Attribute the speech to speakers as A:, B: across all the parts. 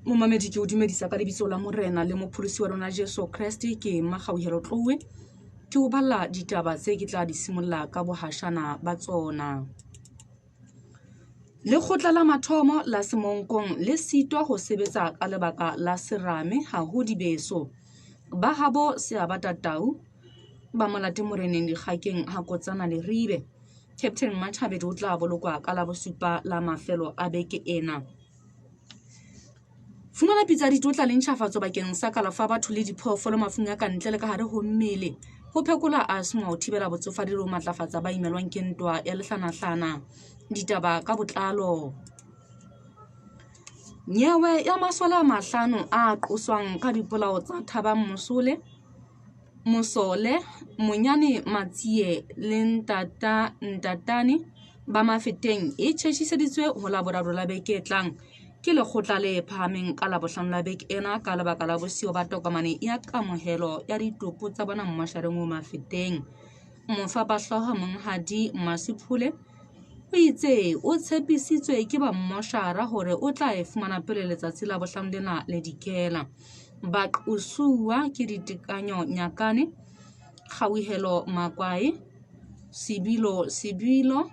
A: Momamedi ke o dumedisa ka lebitso la Morena le Mopholosi wa rona Jesu Kreste ke Makgauhelo Tlowe. Ke o balla ditaba tse ke tla di simolla ka bohashana ba tsona. Lekgotla la mathomo la Semonkong le sitwa ho sebetsa ka lebaka la serame ha ho dibeso. Ba habo Seabata Tau ba molate moreneng dikgakeng ha Kotsana Leribe. Captain Mathabedi o tla bolokwa ka Labosupa la mafelo a beke ena. Fumana pitsa ya ditotla le ntjhafatso bakeng sa kalafo ya batho le diphoofolo mafung a ka ntle le ka hare ho mmele, ho phekola asthma, ho thibela botsofadi le ho matlafatsa ba imelwang ke ntwa ya lehlanahlana. Ditaba ka botlalo. Nyewe ya masole a mahlano a qoswang ka dipolao tsa Thabang Mosole, Mosole, Monyane Matsie le Ntata Ntatane ba Mafeteng e tjhetjhiseditswe ho Laboraro la beke e tlang ke lekgotla le phahameng ka Labohlano la beke ena ka lebaka la bosiyo ba tokomane ya kamohelo ya ditopo tsa bona mmoshareng o Mafeteng. Mofapahlooho Monghadi Masiphule o itse o tshepisitswe ke ba mmoshara hore o tla e fumana pele letsatsi la bohlano lena le dikela. Baqosuwa ke Ditekanyo Nyakane, Kgauhelo Makwae, Sebilo Sebilo,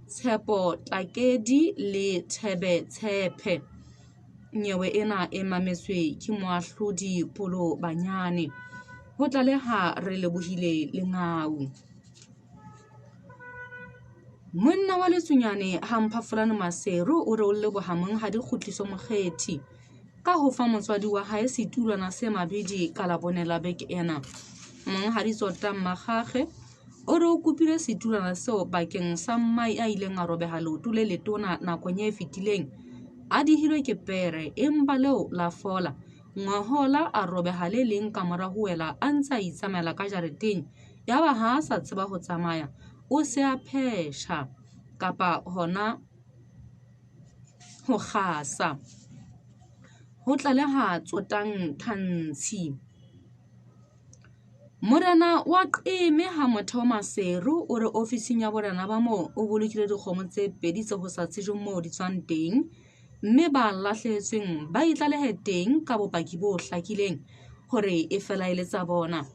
A: Tshepo Takedi le Thebe Tshephe. Nyewe ena e mametswe ke moahlodi Polo Banyane. Ho tlaleha Relebohile Lengau. Monna wa Letsunyane ha Mphafolane Maseru o re o leboha Monghadi Kgutliso Mokgethi ka ho fa motswadi wa hae setulwana se mabidi ka Labone la beke ena. Monghadi Tsotang Makgakge o re o kopile setulwana seo bakeng sa mmae a ileng a robeha leoto le letona nakong e fetileng a dihilwe ke pere empa leo la fola. Ngwahola a robeha le leng ka mora ho wela a ntse a itsamaela ka jareteng yaba ha a sa tseba ho tsamaya o se a phesha kapa hona ho kgasa. Ho tlaleha Tsotang Thantshi. Morena wa Qeme ha Motheo Maseru o re ofising ya borena ba moo o bolokile dikgomo tse pedi tse ho sa tsejweng moo di tswang teng mme ba lahlehetsweng ba itlalehe teng ka bopaki bo hlakileng hore e fela e le tsa bona.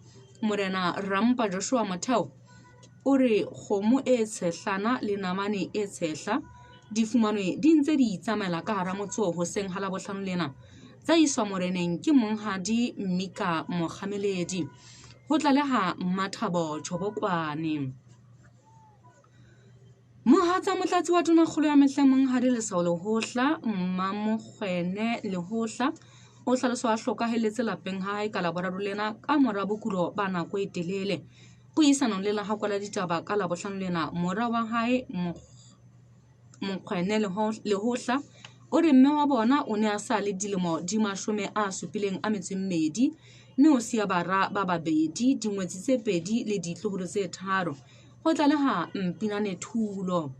A: Morena Rampa Joshua Motheo o re kgomo e tshehlana le namane e tshehla di fumanwe di ntse di itsamaela ka hara motse oo hoseng ha Labohlano lena. Tsa iswa moreneng ke Monghadi Mika Mokgameledi. Ho tlaleha Mmathabo Chobokwane. Mohatsa Motlatsi wa Tonakgolo ya mehleng Monghadi Lesao Lehohla, Mmamokgwene Lehohla, o hlaloswa a hlokahelletse lapeng ha hae ka Laboraro lena ka mora bokulo ba nako e telele. Puisanong le Lehakwa la Ditaba ka Labohlano lena, mora wa hae Mokgwene Lehohla o re mme wa bona o ne a sa le dilemo di 72 mme o siya bara ba babedi, dingwetsi tse pedi le ditloholo tse tharo. Ho tlaleha Mpinane Thulo.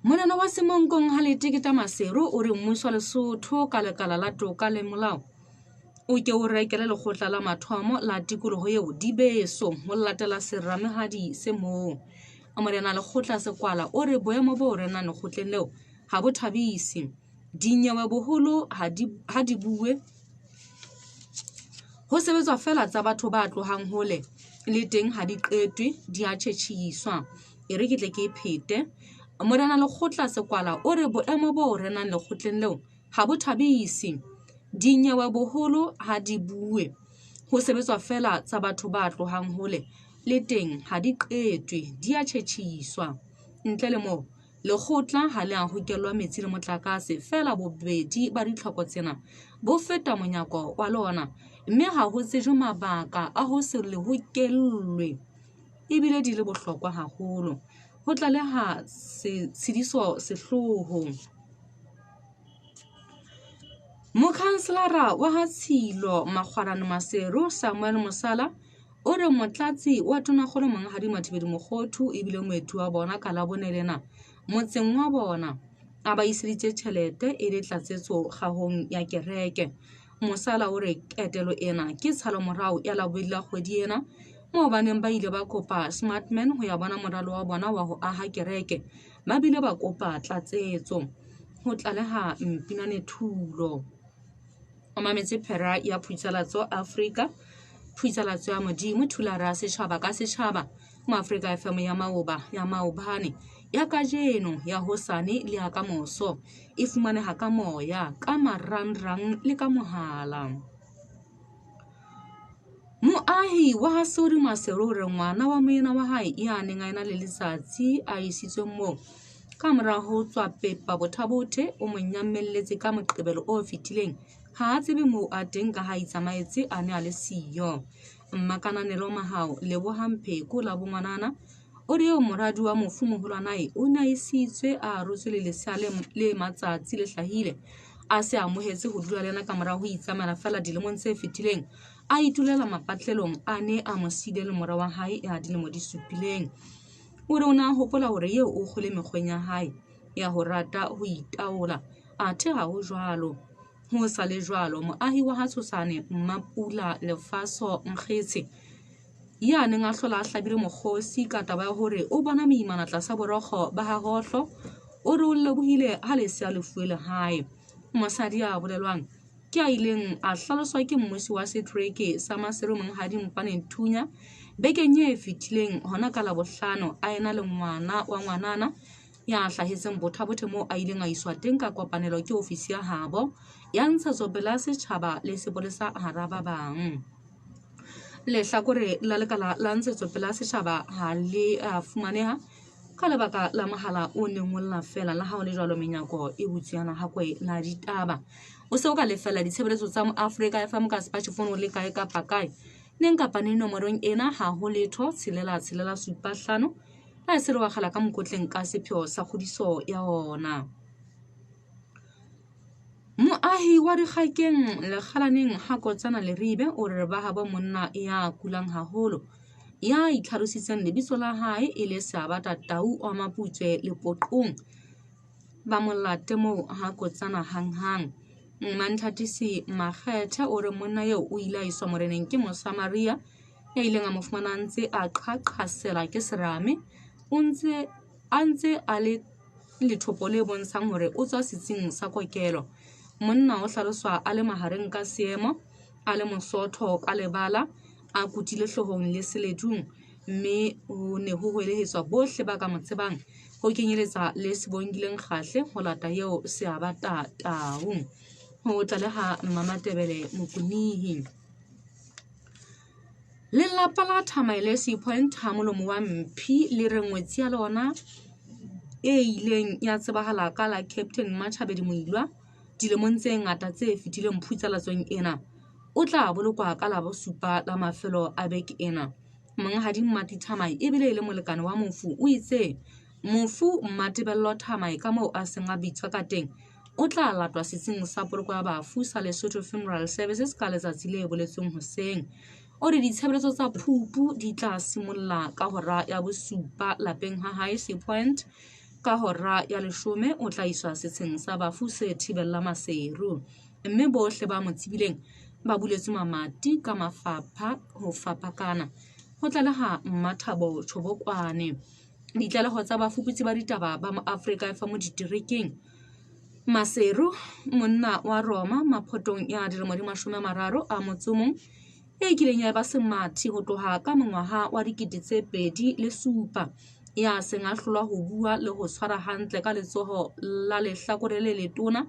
A: Monana wa Semonkong ha Leteketa Maseru o re mmuso wa Lesotho ka lekala la toka le molao o ke o rekele lekgotla la mathomo la tikoloho eo dibeso ho latela seramehadi se moo. Morena Lekgotla Sekwala o re boemo bo renang lekgotleng leo ha bo thabise. Dinyewe boholo ha di ha di bue ho sebetswa feela tsa batho ba tlohang hole le teng ha di qetwe di a tjhetjhiswa. E re ke tle ke e phete. Morena Lekgotla Sekwala o re boemo bo renang lekgotleng leo ha bo thabise. Dinyewe boholo ha di bue ho sebetswa feela tsa batho ba tlohang hole le teng ha di qetwe di a tjhetjhiswa. Ntle le moo, lekgotla ha le a hokellwa metsi le motlakase feela bobedi ba ditlhoko tsena bo feta monyako wa lona mme ha ho tsejwe mabaka a ho se le hokellwe ebile di le bohlokwa haholo. Ho tlaleha Tshidiso Sehloho. Mokhanselara wa ha Tshilo Makgwarane Maseru Samuel Mosala o re motlatsi wa tonakgolo Monghadi Mathibedi Mokhothu ebile moeti wa bona ka Labone lena motseng wa bona a ba iseditse tjhelete e le tlatsetso kgahong ya kereke. Mosala o re ketelo ena ke tshalomorao ya Labobedi la kgwedi ena moo ba neng ba ile ba kopa Smartman ho ya bona moralo wa bona wa ho aha kereke ba bile ba kopa tlatsetso. ho tlaleha Mpinane Thulo. O mametse phera ya Phuitsalatso Afrika, Phuitsalatso ya Modimo, Thulare ya setjhaba ka setjhaba, Moafrika FM ya maoba, ya maobane, ya kajeno, ya hosane le ya kamoso. E fumaneha ka moya, ka marangrang le ka mohala. Moahi wa ha Sori Maseru o re ngwana wa moena wa hae ya neng a ena le letsatsi a isitsweng moo ka mora ho tswa pepa Bothabothe o mo nyamelletse ka Moqebelo o fetileng. Ha a tsebe moo a teng ka ha a itsamaetse a ne a le siyo. Mmakananelo Mahao Lebohang Pheko la bongwanana o re eo moradi wa mofu moholwanae o ne a isitswe a arotswe le lesea le, le matsatsi le hlahile a se amohetse ho dula le yena ka mora ho itsamaela feela dilemong tse fetileng a itulela mapatlelong a ne a mo siile le mora wa hae ya dilemo di supileng. O re o ne a hopola hore eo o kgole mekgweng ya hae ya ho rata ho itaola, athe ha ho jwalo. Ho sa le jwalo, moahi wa ha Tshosane Mmapula Lefaso Nkgetshe ya neng a hlola a hlabile mokgosi ka taba ya hore o bona moimana tlasa borokgo ba ha Hohlo, o re o lebohile ha lesea le fuwe lehae. Mosadi ya bolelwang ke a ileng a hlaloswa ke mmusi wa setereke sa Maseru Monghadi Mpane Nthunya bekeng e fetileng hona ka Labohlano a ena le ngwana wa ngwanana ya hlahetseng Botha-Bothe moo a ileng a iswa teng ka kopanelo ke ofisi ya habo ya ntshetsopele ya setjhaba le sepolesa hara ba bang. Lehlakore la lekala la ntshetsopele ya setjhaba ha le a fumaneha ka lebaka la mohala o neng o lla feela le ha o le jwalo menyako e butswe ya nahakwe la ditaba. O se o ka lefella ditshebeletso tsa Moafrika FM ka smartphone o le kae kapa kae. Neng kapa neng nomorong ena ha ho letho tshelela tshelela supa hlano la e se le wa kgala ka mokotleng ka sepheo sa kgodiso ya ona. Moahi wa Dikgakeng Lekgalaneng ha Kotsana Leribe o re ba habo monna ya kulang haholo ya itlhalositseng lebitso la hae e le Seabata Tau wa Maputswe Lepoqong ba mo late moo ha Kotsana hanghang. Manthatisi Makgethe o re monna eo o ile a iswa moreneng ke Mosamaria ya ileng a mo fumana a ntse a qhaqhasela ke serame o ntse a ntse a le lethopo le bontshang hore o tswa setsing sa kokelo. Monna o hlaloswa a le mahareng ka seemo, a le mosootho ka lebala, a kutile hloohong le seledung mme ho ne ho hwelehetswa bohle ba ka mo tsebang ho kenyeletsa le Sebongile Nkgahle ho lata eo Seabata Tau. Ho tlaleha Mmamatebele Mokunihi. Lelapa la Thamaele Sea Point ha molomo wa mphi le re ngwetsi ya lona e ileng ya tsebahala ka la Captain Matjhabedi Moilwa dilemong tse ngata tse fetileng phutsalatsong ena o tla bolokwa ka la bosupa la mafelo a beke ena. Monghadi Mmati Thamae ebile e le molekane wa mofu o itse mofu Mmatebello Thamae ka moo a seng a bitswa ka teng o tla latwa setsing sa poloko ya bafu sa Lesotho Funeral Services ka letsatsi le boletsweng hoseng. O re ditshebeletso tsa phupu di tla simolla ka hora ya bosupa lapeng ha hae Sea Point. Ka hora ya leshome o tla iswa setsheng sa bafu se thibella Maseru. Mme bohle ba mo tsebileng ba buletswe mamati ka mafapha ho fapakana. Ho tlaleha Mmathabo Chobokwane. Ditlaleho tsa bafuputsi ba ditaba ba Moafrika FM diterekeng. Maseru, monna wa Roma Maphotong ya dilemo di 30 a motso mong e kileng ya eba semathi ho tloha ka mongwaha wa 2007 ya seng a hlolwa ho bua le ho tshwara hantle ka letsoho la lehlakore le letona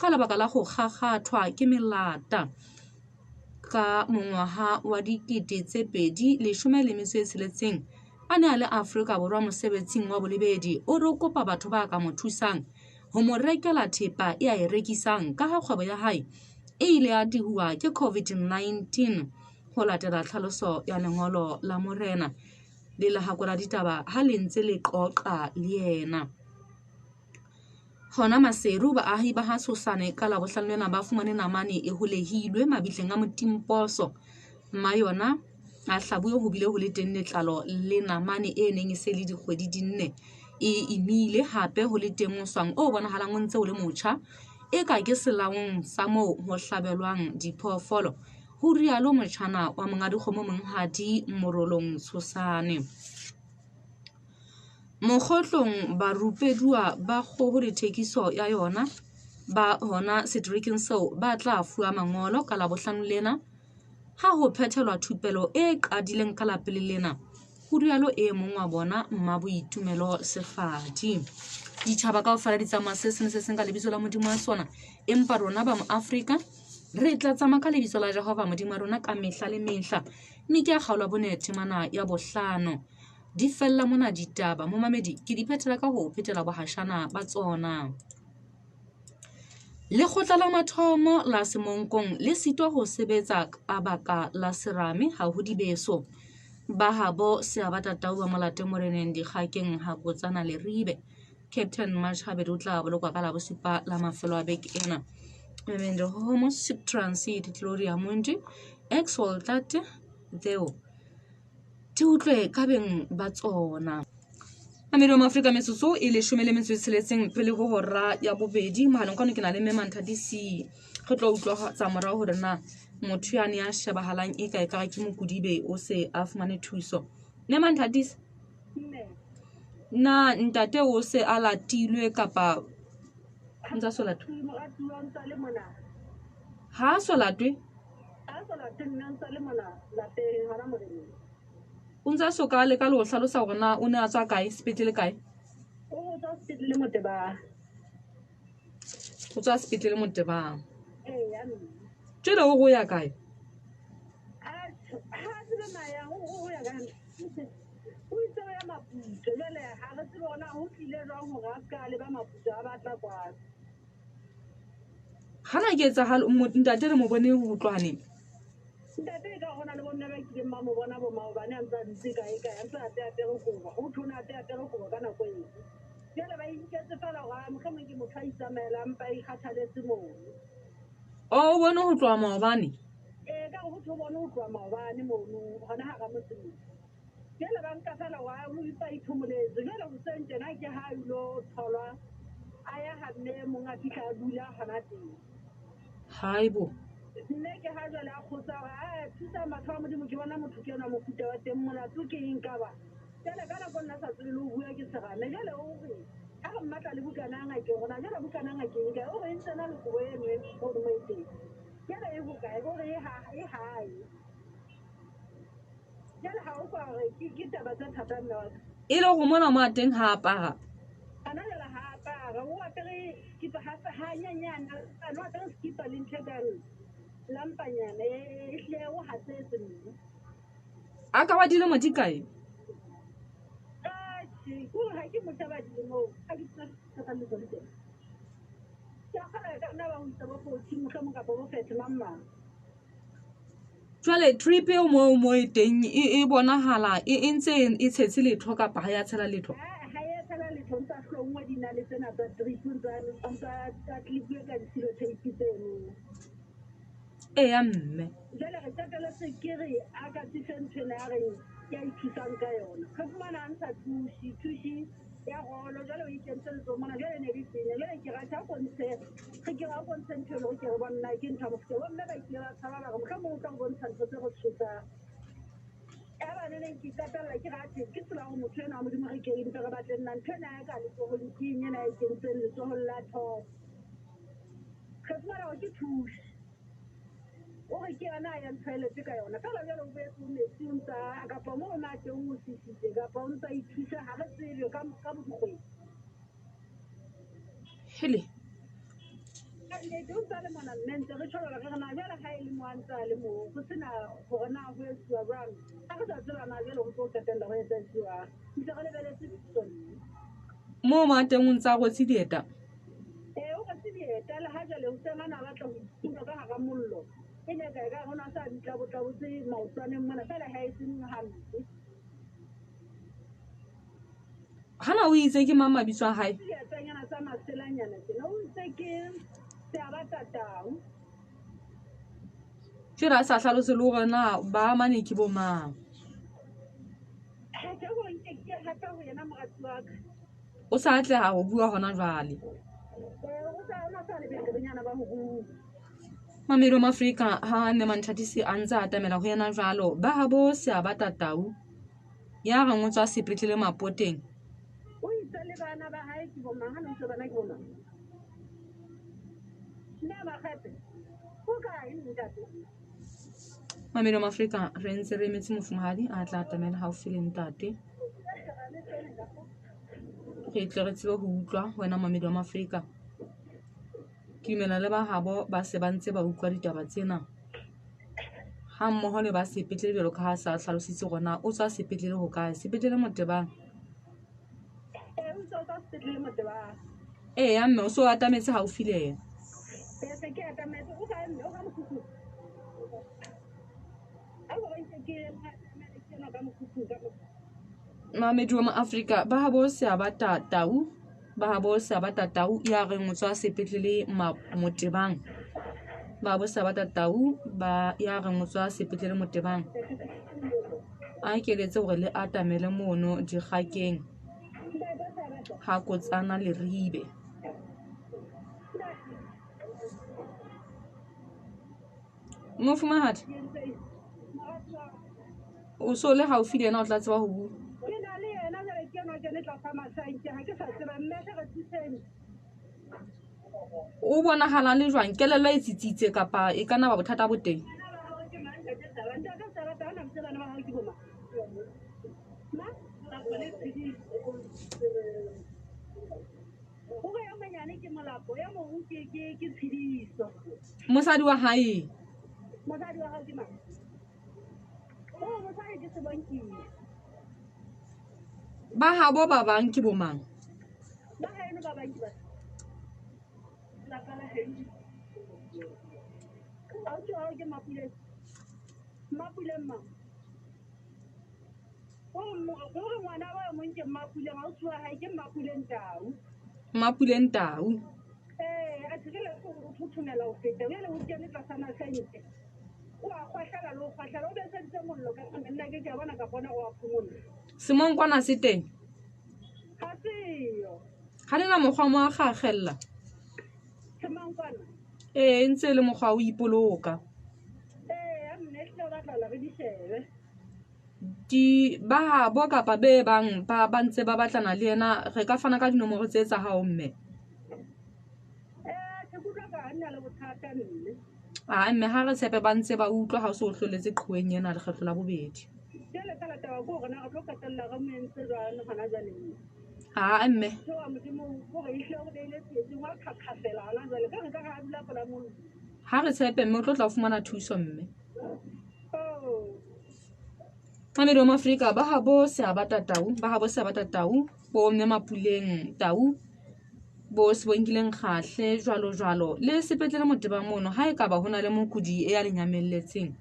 A: ka lebaka la ho kgakgathwa ke melata ka mongwaha wa 2016 a ne a le Afrika Borwa mosebetsing wa bolebedi. O re o kopa batho ba ka mo thusang ho mo rekela thepa e a e rekisang ka ha kgwebo ya hae e ile ya dihuwa ke COVID-19 ho latela tlhaloso ya lengolo la morena le lehako la ditaba ha le ntse le qoqa le yena. Hona Maseru, baahi ba ha Tshosane ka Labohlano lena ba fumane namane e holehilwe mabitleng a Motimposo. Mma yona a hlabuwe ho bile ho le teng letlalo le namane e neng e se le dikgwedi di nne e imile, hape ho le teng moswang o bonahalang o ntse o le motjha e ka ke selaong sa moo ho hlabelwang diphoofolo, ho rialo motjhana wa monga dikgomo Monghadi Morolong Tshosane. Mokgohlong barupeduwa ba kgoho le thekiso ya yona ba hona seterekeng seo ba tla fuwa mangolo ka Labohlano lena ha ho phethelwa thupelo e qadileng ka Lapele lena, ho rialo e mong wa bona Mmaboitumelo Sefadi. Ditjhaba kaofela di tsamaya se seng le se seng ka lebitso la Modimo wa sona, empa rona ba Moafrika re tla tsamaya ka lebitso la Jehova Modimo wa rona ka mehla le mehla. Mme ke ya kgaolo ya bone temana ya bohlano. Di fella mona ditaba, momamedi, ke di phethela ka ho o phetela bohashana ba tsona. Lekgotla la mathomo la Semonkong le sitwa ho sebetsa ka baka la serame ha ho dibeso. Ba habo Seabata Tau ba Molate Moreneng Dikgakeng ha Kotsana Leribe. Captain Machabedi o tla bolokwa ka Labosupa la mafelo a beke ena. Memendo Homo Transit Gloria Mundi Exaltate Theo Di utlwe ka beng ba tsona. Mamedi wa Maafrika metsotso e leshome le metso e tsheletseng pele ho hora ya bobedi. Mohaleng kwano ke na le Mme Manthatisi. Re tlo utlwa tsa morao hore na motho yane ya shebahalang e ka ekare ke mokudi o se a fumane thuso. Mme Manthatisi. Na ntate o se a latilwe kapa o ntsa so latwe? Ha a so latwe? O ntse a so ka leka le ho hlalosa hore na o ne a tswa kae sepetlele kae? O tswa sepetlele Motebang. Jwale o re o ya kae? Hana ketsahalo ntate re mo bone ho tloha neng?
B: Ntate e ka gona le bomme ba kileng ba mo bona bo maobane a ntse a dutse kae kae a ntse a te apere kobo go thwe o ne a te apere kobo ka nako eo jale ba inketse fela gore a mohlomong ke motho a itsamaelang mpa a ikgathaletse mono.
A: O o bone ho tloha maobane?
B: Ee, ka gore go thwe o bone ho tloha maobane mono gona gara motse mo. Jwale ba nka feela hore a o mpa a iphomoletse. Jwale hoseng tjena ke ha a ilo tholwa a ya ha mme e mong a fihla a dula hona teng.
A: Haibo.
B: Mme ke ha jwale a kgotsa hore a thusang batho ba Modimo ke bona motho ke enwa mofuta wa teng molato ke eng ka ba. Jwale ka nako nna sa tsebe le ho bua ke serame. Jwale o re ha re mmatla le bukana ya ngakeng hore na jwale bukana ya ngakeng e kae o re e ntse na le kobo eno e mono mo e teng. Jwale e hokae o re e ha e hae. Jwale ha o kwa hore ke ke taba tse thata mme wa ka.
A: E le hore mona mo a teng ha apara.
B: Ana jwale ha apara o apere skipa ha ha nyenyane a no apere skipa le ntho e kang lampanyana e ehlile o hatsetse mme.
A: A ka ba dilemo di kae?
B: Atjhe, ke hore ha ke motjha ba dilemong ha ke tsebe ka le teng. Ke a kgolwa e ka nna ba ho isa bo 40 mohlomong kapa bo 30 mang mang.
A: Jwale trip eo moo mo e teng e e bonahala e e ntse e tshetse letho kapa ha ya tshela letho?
B: Ha ya tshela letho ntsa hlongwe dinale tsena tsa drip ntsa ntsa tsa clip-uwe ka di-sellotape tseno.
A: Eya mme.
B: Jwale re qeteletse ke re a ka tlise ntho ena ya reng ke a ithusang ka yona. Re fumana a ntsha thushi, thushi ya rolo jwale o e kentse letsoho mona jwale ne le tenya. Jwale ke re atjhe a ko ntshe re ke re a ko ntshe ntho eno re ke re bone na ke ntho ya mofuta. Bomme ba kile ba tshaba ba re mohlomong o tla re bontsha ntho tse re tshosang. Yaba neneng ke qetella ke re atjhe ke tsela hore motho enwa wa Modimo re ke re mpe re batle nna ntho ena ya ka letsohong ke eng ena e kentseng letsohong la top. Re fumana hore ke thushi. O re ke yona a yang toilet ka yona. Feela jwale o boetse o metsi o ntsa kapa moo na teng o sisitse kapa o ntsa ithusa ha re tsebe ka ka bodikgwedi.
A: Hele.
B: Ka nnete o ntsa le mona mme ntse re tjho re re na jwale ha e le mo a ntsa le mo ho sena hore na ho etsuwa jwang. Ha re sa tseba na jwale ho tlo qetella ho etsa jwang. Ntse re lebeletse thuso mme.
A: Moo mo a teng o ntsa rwetse dieta.
B: Ee, o rwetse dieta le ha jwale hoseng a na batla ho ithunya ka hara mollo. E ne ka ekare o ne a sa ditlabotlabotse maotwaneng mona feela ha e seng hampe.
A: Hana o itse ke mang mabitso a hae?
B: Dietanyana tsa maselanyana tjena o itse ke Seabatatau.
A: Jwale a sa hlalose le hore na ba mane ke bo mang.
B: Ha ke hore nke ke hape ho yena moratuwa wa ka.
A: O sa atleha ho bua hona jwale. Mamedi wa Maafrika ha Mme Manthatisi a ntse a atamela ho yena jwalo, ba habo Seabatatau ya reng o tswa sepetlele Mapoteng.
B: Le bana ba hae ke bo mang? Ha no itse bana ke bo mang? Nna Makgepe, o kae ntate?
A: Mamelo Maafrika, re ntse re emetse mofumahadi a tla atamela haufi le ntate. Re tle re tsebe ho utlwa wena mamedi wa Maafrika. Ke dumela le ba habo ba se ba ntse ba utlwa ditaba tsena. Ha mmoho le ba sepetlele jwalo ka ha sa hlalositse hore na o tswa sepetlele hokae. Sepetlele Motebang.
B: Ee, o tswa sepetlele Motebang.
A: Eya mme o so atametse haufi le yena.
B: Ee, se ke atametse. O kae mme? O ka mokhukhung? A ko ba ntse ke ke ena ka mokhukhung ka mokhukhung.
A: Mamedi wa Maafrika ba habo Seabata Tau, ba habo Seabata Tau ya reng o tswa sepetlele Motebang. Ba habo Seabata Tau ba ya reng o tswa sepetlele Motebang. A keletse hore le atamele mono dikgakeng ha Kotsana Leribe. Mofumahadi, o so le haufi le yena o tla tseba ho bua.
B: Ke na le yena jwale ke enwa kene tlasa masanke ha ke sa tseba mme hle re thuseng.
A: O bonahala le jwang? Kelello e tsitsitse kapa e ka na ba bothata bo teng?
B: Bana ba hao ke mang ntate Saba? Ntate Saba ha na botse bana ba hao ke bo mang? Ma? Hore ya monyane ke Molapo, ya mong ke ke ke Tshidiso.
A: Mosadi wa hae?
B: Mosadi wa hao ke mang? Oh, mosadi ke Sebonkile.
A: Ba habo ba bang ke bo mang?
B: Ba haeno ba bang ke ba. Lapa la heno. Ausi wa hao ke Mapuleng. Mapuleng mang? Hore ngwana wa mong ke Mapuleng, ausi wa hae ke Mapuleng Tau.
A: Mapuleng Tau.
B: Ee, a tshekele o thothomela ho feta. Jwale o kene tlasa masente. O a kgwahlela le ho kgwahlela. O beseditse mollo ka nna ke ke a bona ka bona o a phomolla.
A: Semonkwana se teng?
B: Ha seyo.
A: Ha le na mokgwa mo a kgakgella?
B: Semonkwana?
A: Ee, e ntse e le mokgwa o ipoloka.
B: Ee, a mme ehlile o batla re di shebe.
A: Di ba habo kapa be bang ba ba ntse ba batlana le yena, re ka fana ka dinomoro tse tsa hao mme.
B: Ee, ke kutlwa ka nna le bothata mme.
A: Ah, mme ha re tshepe ba ntse ba utlwa ha o se o hloletse qhoweng ena lekgetlo la bobedi.
B: Jwale fela taba ke hore na re tlo qetella re mo entse jwang hona jwale mme.
A: Ah, mme.
B: Ke wa Modimo hore ehlile o re beile tsietsing, wa qhaqhasela hona jwale. Ka re ka re a dula pela mollo.
A: Ha re tshepe mme o tlo tla o fumana thuso mme.
B: Oh.
A: Mamedi wa Maafrika ba habo Seabata Tau, ba habo Seabata Tau, bo mme Mapuleng Tau, bo Sebonkileng Kgahle jwalo jwalo. Le sepetlele Motebang mono ha ekaba hona le mokudi ya le nyamelletseng.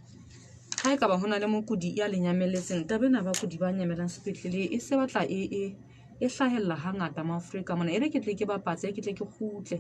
A: Ha ekaba hona le mokudi ya le nyamelletseng, taba ena bakudi ba nyamelang sepetlele e se batla e e e hlahella hangata Maafrika mona. E re ke tle ke bapatse, ke tle ke kgutle.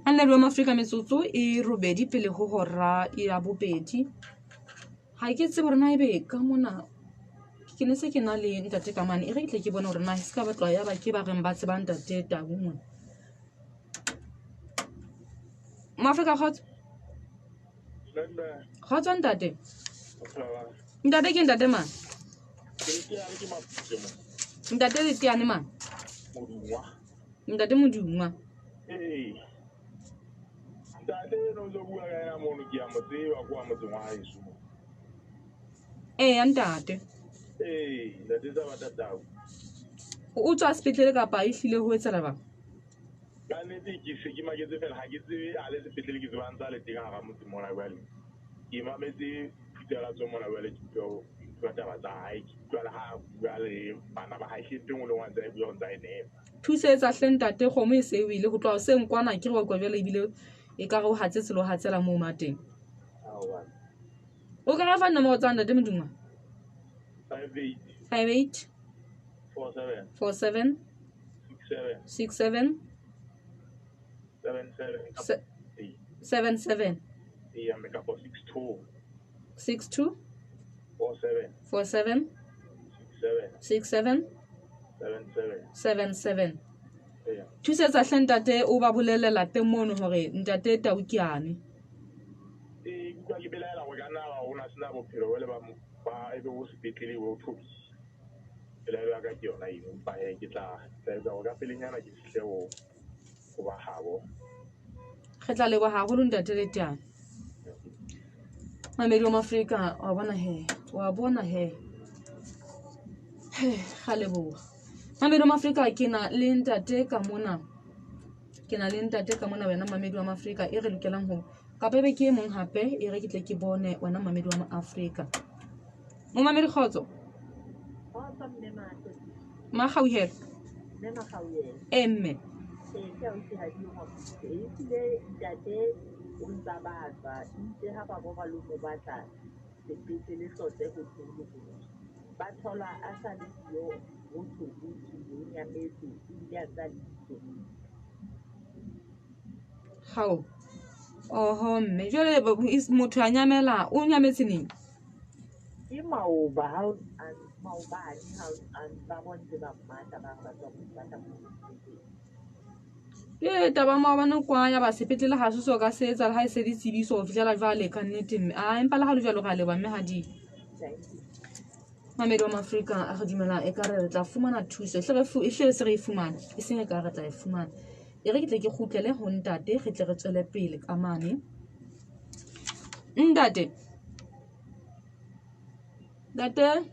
A: Anele wa Maafrika metsotso e robedi pele ho hora ya bobedi. Ha ke tsebe hore na ebe ka mona ke ne se ke na le ntate ka mane, e re ke tle ke bone hore na e se ka batlwa ya ba ke ba reng ba tseba ntate Tau mona. Maafrika kgotso. Kgotso ntate. Ntate ke ntate mang? Ntate Leteane mang? Ntate Modungwa.
C: Ee. Ntate eno o ntso bua ka yena mono ke a mo tseba kwa motseng wa haeso.
A: Eya ntate.
C: Ee, ntate Sabata Tau.
A: O tswa sepetlele kapa e hlile ho etsahala jwang?
C: Ka nnete ke se ke maketse fela, ha ke tsebe a le sepetlele, ke tseba a ntse a le teng hara motse mona. Jwale ke mametse Thutalatso mona, jwale ke utlwa taba tsa hae, ke utlwa le ha a bua le bana ba hae. Hle, ntho e nngwe le e nngwe a ntse a e bua o ntse a e nepa.
A: Thusetsa hle ntate, kgomo e se e wele ho tloha hoseng kwana, ke re wa utlwa jwale ebile e ka re o hatsetse le ho hatsela moo mateng.
C: Aowa.
A: O ka re fa dinomoro tsa ntate Modungwa?
C: 58
A: 58
C: 47
A: 47
C: 67
A: 67
C: 77
A: 77
C: eya mme, kapa 62
A: 62
C: 47
A: 47
C: 67
A: 67
C: 77.
A: 77.
C: Eya.
A: Thusetsa hle ntate, o ba bolelle lapeng mono hore ntate Tau ke ane.
C: Ee, ke utlwa ke belaela hore ka nna ba o na sena bophelo jwale ba ba ebe o sepetlele bo thobile. Pelaelo ya ka ke yona eno, empa hee ke tla etsa hore ka pelenyana ke fihle ho ba habo.
A: Re tla leboha haholo ntate Leteane. Mamedi wa Mafrika, wa bona he, wa bona he. He, ga leboha. Mamedi wa Mafrika, ke na le ntate ka mona. Ke na le ntate ka mona wena mamedi wa Mafrika e re lokelang ho kapa ebe ke e mong hape e re ke tle ke bone wena mamedi wa Maafrika. Momamedi kgotso.
B: Kgotso mme Mahlo.
A: Makgauhelo.
B: Mme Makgauhelo.
A: E mme.
B: Ee, ke ausi Hadi o Maputse. Ehlile ntate o ntsa batlwa, itse ha ba bo ba lo mo batla sepetlele hlotse ho thwe ba thola a sa le siyo, ho thwe o tswile, o nyametse ebile a ntse a le dikeleng.
A: Hao. Oho mme, jwale motho a nyamela, o nyametse neng?
B: Ke maoba ha maobane ha ba bo ntse ba mmatla, ba re ba tswa mo batla mo sepetlele.
A: Ke taba maobane kwa ya ba sepetlele ha se so ka se etsa le ha e se le tsebiso ho fihlela jwale ka nnete mme. A empa le ha le jwalo re a leboha mme ha di.
B: Thank you.
A: Mamedi wa Mafrika, re dumela ekare re tla fumana thuso. Ehlile ehlile se re e fumane, e seng ekare re tla e fumana. E re ke tle ke kgutlele ho ntate, re tle re tswele pele ka mane. Ntate. Ntate.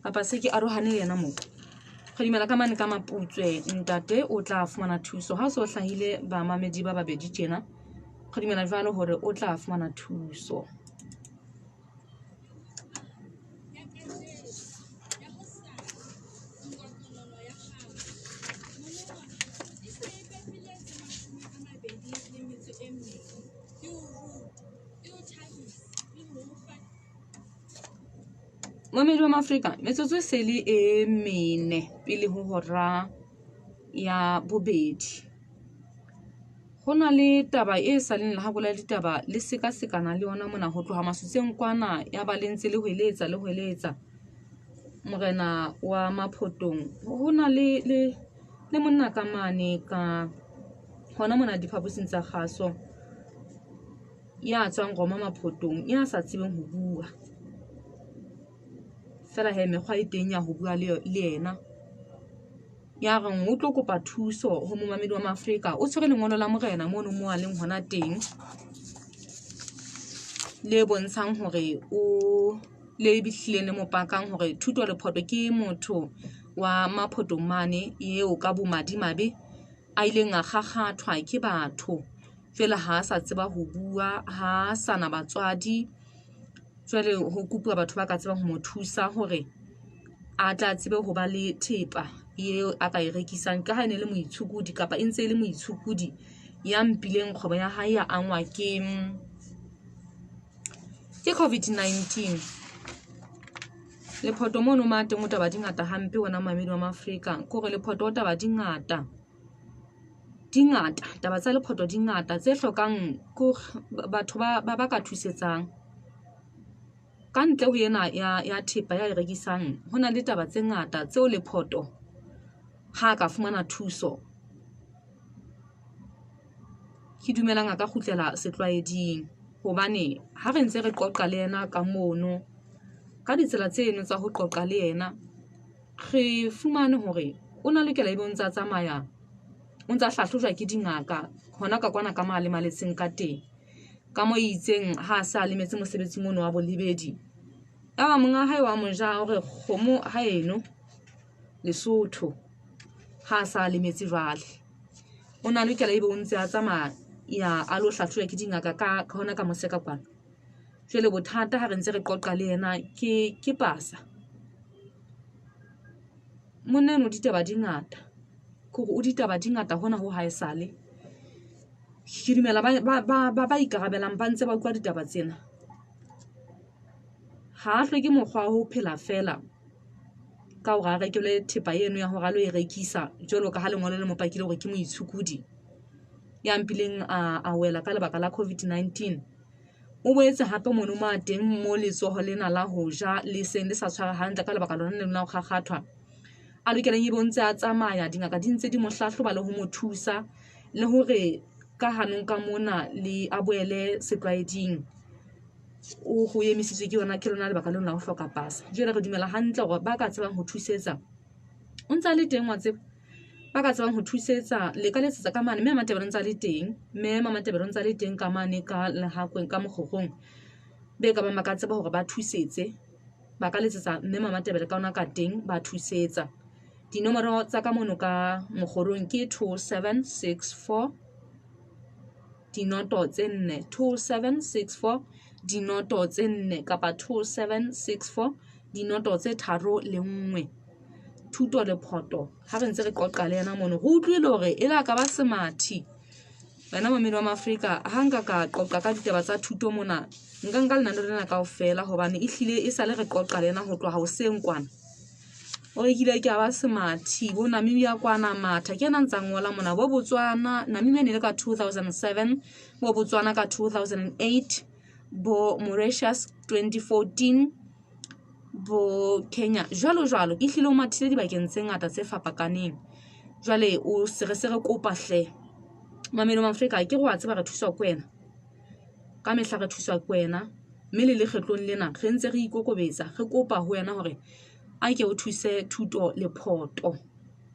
A: Kapa se ke arohane le yena moo. Re dumela ka mane ka Maputswe, ntate o tla fumana thuso. Ha o so hlahile bamamedi ba babedi tjena, re dumela jwalo hore o tla fumana thuso. Mamedi wa Maafrika, metsotso e se le e mene pele ho hora ya bobedi. Ho na le taba e sa leng lehakola la ditaba le sekasekana le yona mona ho tloha masotseng kwana ya ba le ntse le hweletsa le hweletsa. Morena wa Maphotong, ho na le le le monna ka mane ka hona mona diphaposing tsa kgaso ya tswang Roma Maphotong ya sa tsebeng ho bua. Feela he mekgwa e teng ya ho bua le yena. Ya reng o tlo kopa thuso ho momamedi wa Maafrika. O tshwere lengolo la morena mono mo a leng hona teng. Le bontshang hore o le bihlileng le mo pakang hore Thuto Lephoto ke motho wa Maphotong mane eo ka bomadimabe a ileng a kgakgathwa ke batho. Jwale ha a sa tseba ho bua, ha a sa na batswadi. Jwale ho kopuwa batho ba ka tsebang ho mo thusa hore a tla tsebe ho ba le thepa eo a ka e rekisang. Ka ha e ne le moitshokodi kapa e ntse e le moitshokodi ya mpileng kgwebo ya hae ya angwa ke COVID-19. Lephoto mono ma teng o taba di ngata hampe wena mamedi wa Maafrika. Ke hore Lephoto o taba di ngata. Di ngata, taba tsa Lephoto di ngata tse hlokang batho ba ka thusetsang. Ka ntle ho ena ya thepa ya e rekisang, ho na le taba tse ngata tseo Lephoto ha ka fumana thuso. Ke dumelang a ka kgutlela setlwaeding hobane ha re ntse re qoqa le yena ka mono, ka ditsela tseno tsa ho qoqa le yena, re fumane hore o na lokela ebe o ntsa tsamaya, o ntsa hlahlojwa ke dingaka hona ka kwana ka mo a lemaletseng ka teng. Ka mo itseng ha a sa lemetse mosebetsing ono wa bolebedi. Ya ba monga hae wa mo ja hore kgomo ha eno. Lesotho ha a sa lemetse jwale. O na lokela ebe o ntse a tsamaya ya a lo hlahloja ke dingaka ka hona ka mose ka kwana. Jwale bothata ha re ntse re qoqa le yena ke pasa. Monna eno ditaba di ngata, ke hore o ditaba di ngata hona ho haesale. Ke dumela ba ikarabelang ba ntse ba utlwa ditaba tsena. Ha a hloke mokgwa wa ho phela feela ka hore a rekelwe thepa eno ya hore a lo e rekisa jwalo ka ha lengolo le mo pakile hore ke moitshokodi ya mpileng a wela ka lebaka la COVID-19. O boetse hape mono mo a teng mo letsoho lena la ho ja le seng le sa tshwara hantle ka lebaka lona lena la ho kgakgathwa. A lokelang ebe o ntse a tsamaya, dingaka di ntse di mo hlahloba le ho mo thusa le hore ka hanong ka mona le a boele setlwaeding. O ho emisitswe ke yona ke lona lebaka lena la ho hloka pasa. Jwale re dumela hantle hore ba ka tsebang ho thusetsa, o ntse a le teng wa tseba. Ba ka tsebang ho thusetsa le ka letsetsa ka mane, mme Matebele o ntse a le teng, mme Mamatebele o ntse a le teng ka mane ka Lehakweng ka Mokgorong. Be ka bang ba ka tseba hore ba thusetse, ba ka letsetsa mme Mamatebele ka ona ka teng ba thusetsa. Dinomoro tsa ka mono ka Mokgorong ke 2764 dinoto tse nne, 2764 dinoto tse nne kapa 2764 dinoto tse 3 le 1. Thuto Lephoto ha re ntse re qoqa le yena mono, re utlwile hore e la ka ba semathi. Wena mamedi wa Maafrika, ha nka ka qoqa ka ditaba tsa thuto mona, nka nka lenaneo lena kaofela hobane ehlile e sale re qoqa le yena ho tloha hoseng kwana. O rekile ke a ba semathi, bo Namibia kwana matha, ke yena a ntsa ngola mona, bo Botswana, Namibia ne le ka 2007, bo Botswana ka 2008, bo Mauritius 2014, bo Kenya jwalo jwalo. Ke hlile o mathile dibakeng tse ngata tse fapakaneng. Jwale o se re se re kopa hle mamedi wa Afrika, ke re wa tseba re thuswa ke wena, ka mehla re thuswa ke wena, mme le lekgetlong lena re ntse re ikokobetsa, re kopa ho wena hore a ke o thuse Thuto Lephoto,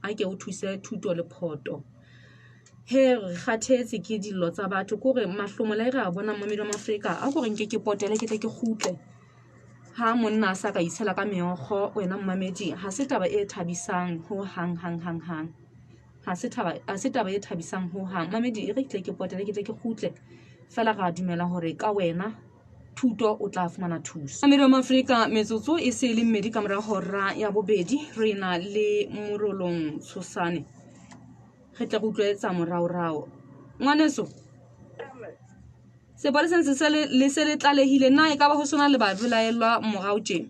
A: a ke o thuse Thuto Lephoto. He re kgathetse ke dillo tsa batho, ke hore mahlomola e re a bonang mamedi wa Afrika, a ko re nke ke potele ke tle ke kgutle. Ha monna a sa ka itshela ka meokgo wena mmamedi, ha se taba e thabisang ho hang hang hang hang. Ha se taba e thabisang ho hang. Mamedi e re ke tle ke potele ke tle ke kgutle. Feela ra dumela hore ka wena Thuto o tla fumana thuso. Mamedi wa Maafrika, metsotso e se e le mmedi ka mora hora ya bobedi, re na le Morolong Tshosane. Re tle re utlwe tsa moraorao. Ngwaneso, sepoleseng se le se le tlalehile na e ka ba ho sona le ba belaellwa morao tje?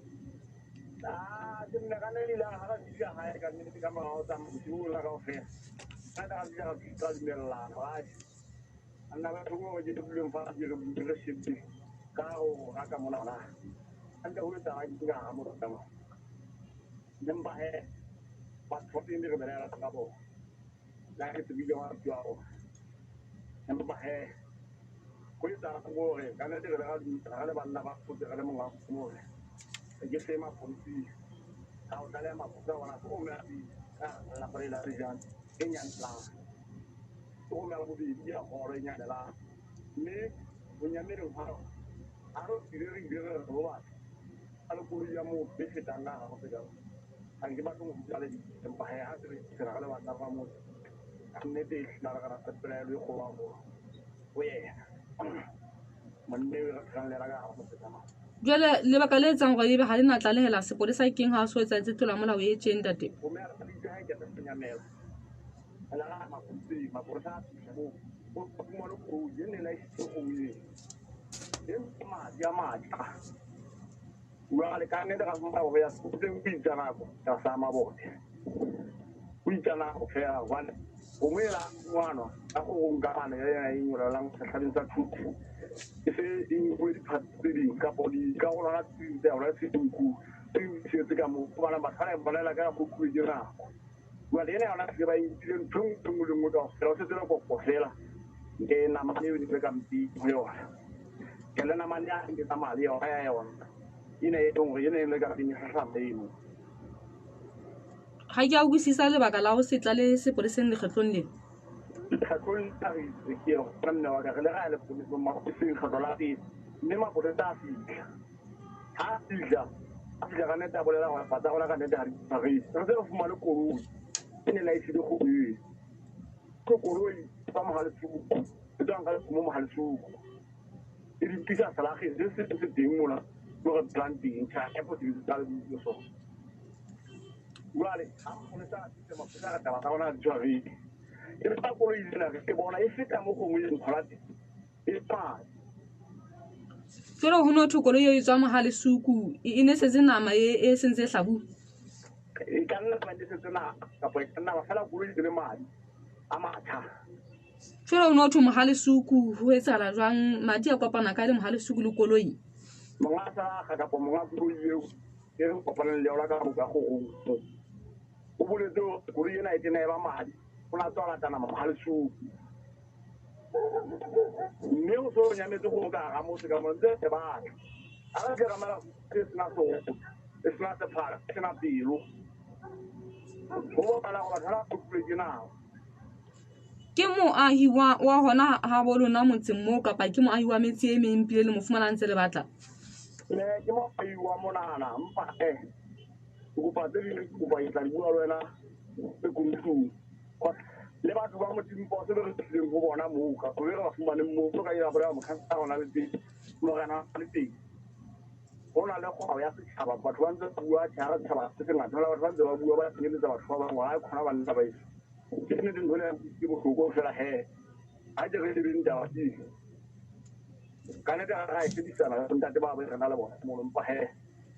C: Ke nne ka le ile ha ra fihla hae ka nnete ka morao tsa bosiu la kaofela. Ka ra fihla ra fihla dumellana hore nna batho bo ke duleng fa ke re bue re shebe ka ho raka mona hona. Hantle ho etsahala ke ka hara motse mo. Empa he batho ba teng re belaela ka bona. La re tsebile wa bua rona. Empa he ho etsahala hore ka nnete re le ra dumela re le banna ba kgotse re le monga hore ke se mapodisi ka o tlaleha mapodisa ona o me ka lelapa le la jang e nyamelang o me bobedi ya horo e nyamelang mme bonyameleng ha rona ha re ile re ile re re batho a le koloi ya motho e fetang ka hara motse ka ha ke batle go bua le empa he ha se re re le banna ba motse ka nnete e hlile re rata pelaelo e kgolo haholo ho yena monna eo re phelang le yena ka hara motse ka mona.
A: Jwale lebaka le etsang hore ebe ha le na tlalehela sepolesa keng ha o so etsahetse tlolo ya molao e tjeng ntate?
C: Mme a re itse ha e keta senyamela. La ra mapodiseng, mapolesa a fihla moo. O fumane koloi e ne laisitse koloi e madi a matla. Jwale ka nnete ra fumana hore ya sepoleseng o itsa nako tlasa mabone. O itsa nako feela hobane gongwe e la ngwanwa ka kgorong ka mane ya e nyolohelang sehlabeng sa thuto. E se e nkuwe diphato tse ding kapo dikarolwana tse ding tsa yona se di nkuwe se di ka moo. Hobane batho ba ne bolela ka go kuwe ke nako. Jwale ena yona se ba e nkile ntho e nngwe le nngwe kaofela, o setse le koko fela. Ke namane eo ne ka mpeng ho yona. Ke le namane ya nke tsamaya le yona ya yona. Ena e leng hore ena e le ka mpeng e hlahlama eno.
A: Ha ke a utlwisisa lebaka la ho se tlalehe sepoleseng lekgetlong lena.
C: Lekgetlong lena re itse ke re gona mme wa ka re le ra ya mapoleseng kgetlo la pele mme mapolesa a fihla. Ha a fihla A fihla ka nnete a bolela gore tsa rona ka nnete ga di tshwaretse. Re ntse re fumane koloi e ne laetile kgomo eo. Ke koloi tsa Mohalesuku, e tswang ka mo Mohalesuku. E di tlisa selageng se se se teng mona mo re phelang teng. Tjhe, ha ke tsa lebitso sona. Jwale ha mapolesa a fihle, mapolesa a re taba tsa rona ha di tshwaretse. Empa koloi ena re e bona e feta mo kgomo e thola teng. E madi.
A: Jwale ho no thwe koloi eo e tswa Mohalesuku e ne setse nama e sentse e hlabuwe.
C: E ka nna ba e setse nama kapa e ka nna ba fela koloi e le madi a matjha.
A: Jwale ho no thwe Mohalesuku ho etsahala jwang? Madi a kopana kae le Mohalesuku le koloi?
C: Monga selakga kapa monga koloi eo e re kopaneng le yona ka boka kgorong. O boletse hore koloi ena e tena e ba madi, o na tswa lata nama Mohalesuku. Mme o so nyametse go ka hara motse ka mona ntse re batla. Ha re tle ra mela e sena seroto, e sena sephara, e sena pelo. Ho bonahala hore batho bana ba utlwile ke nako.
A: Ke moahi wa hona ha bo lona motseng moo kapa ke moahi wa metse e meng pile le mo fumana ntse le batla?
C: Ne ke moahi wa monana mpa ke kopa tse ding ke kopa ke tla di bua le wena lekunutung. Le batho ba Motimposo be re tlileng ho bona moo kapa be re ba fumaneng moo ka ira bolela mokhanselara ona le teng, morena le teng. Ho na le kgwao ya setjhaba, batho ba ntse ba bua tjhe hara setjhaba se sengata, jwale batho ba ntse ba bua ba kenyeletsa batho ba bang hore ha e khona banna ba eso. Ke nnete ntho ena ke bohloko fela he. Ha ke re shebeng taba tseo. Ka nnete ha ra e shebisana le bontate ba be re na le bona mono empa he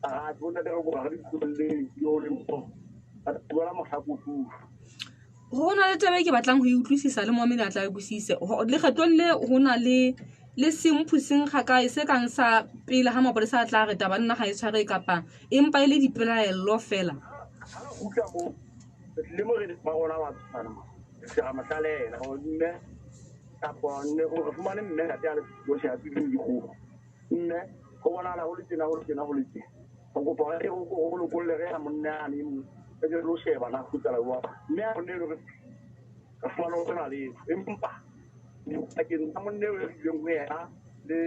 C: ha bontate re kopa re di tlohelleng yo le mo. Re tlohela mohla kotulo.
A: Ho na le taba e ke batlang ho e utlwisisa le momamedi a tla e utlwisise. Lekgetlong le ho na le semphu seng ga kae se kang sa pele ha mapolesa a tla re taba nna ga e tshware kapa empa e le dipelaello fela.
C: Ha re kgutla moo, re tlile morena wa rona wa tshwana, re ra mo tlalehela hore mme kapa nne re fumane mme ntate a le bohle a tswile dikgoho. Mme ho bonahala ho le tjena, ho le tjena, ho le tjena. Re kopa hore re o lokolle re ya monna yane e mong. Re ke re lo sheba na ho etsahala jwang. Mme a monna eno re fumane ho sena letho. Empa dipakeng tsa monna eo re ileng ho yena le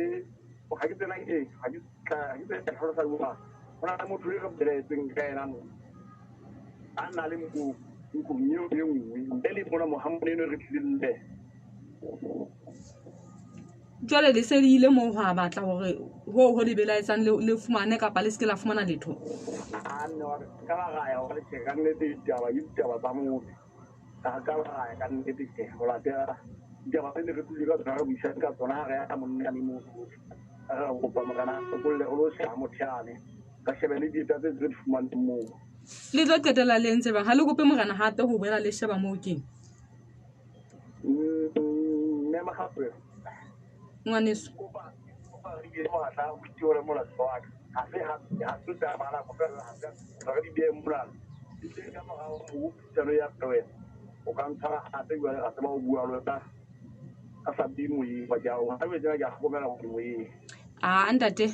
C: ha ke tsena ke ha ke tla ke tla hlalosa jwang. Ho na le motho e re belaetseng ka yena moo. A na le nko ntlong eo e nngwe. Ntle le mona mo ha monna eno re tlileng le yena.
A: Jwale le se le ile moo ho a batla hore ho le belaetsang le fumane kapa le se ke la fumana letho?
C: A nne wa ka ba ra ya hore tjhe ka nnete ditaba ke ditaba tsa motse. Ha ka ba ra ya ka nnete tjhe ho latela ditaba tse ne re tlile ka tsona re buisane ka tsona ha re ya monna yane moo. Re kopa morena a lokolle re lo sheba motho yane. Re shebe le dieta tse re di fumaneng moo.
A: Le tlo qetella le entse jwang? Ha le kope morena hape ho boela le sheba moo keng?
C: Mme Makgapela.
A: Ngwaneso.
C: Kopa re di mohatla o itse molato wa ka. Ha se ha se taba la kopa ha se re di beye molato. Di teng ka morao ho puisano ya ka wena. O ka ntshwara hape jwale ra tseba ho bua le wena. Ka sa bue moyeng ba ke a ha jwetse ke a hlokomela hore moyeng.
A: A ntate,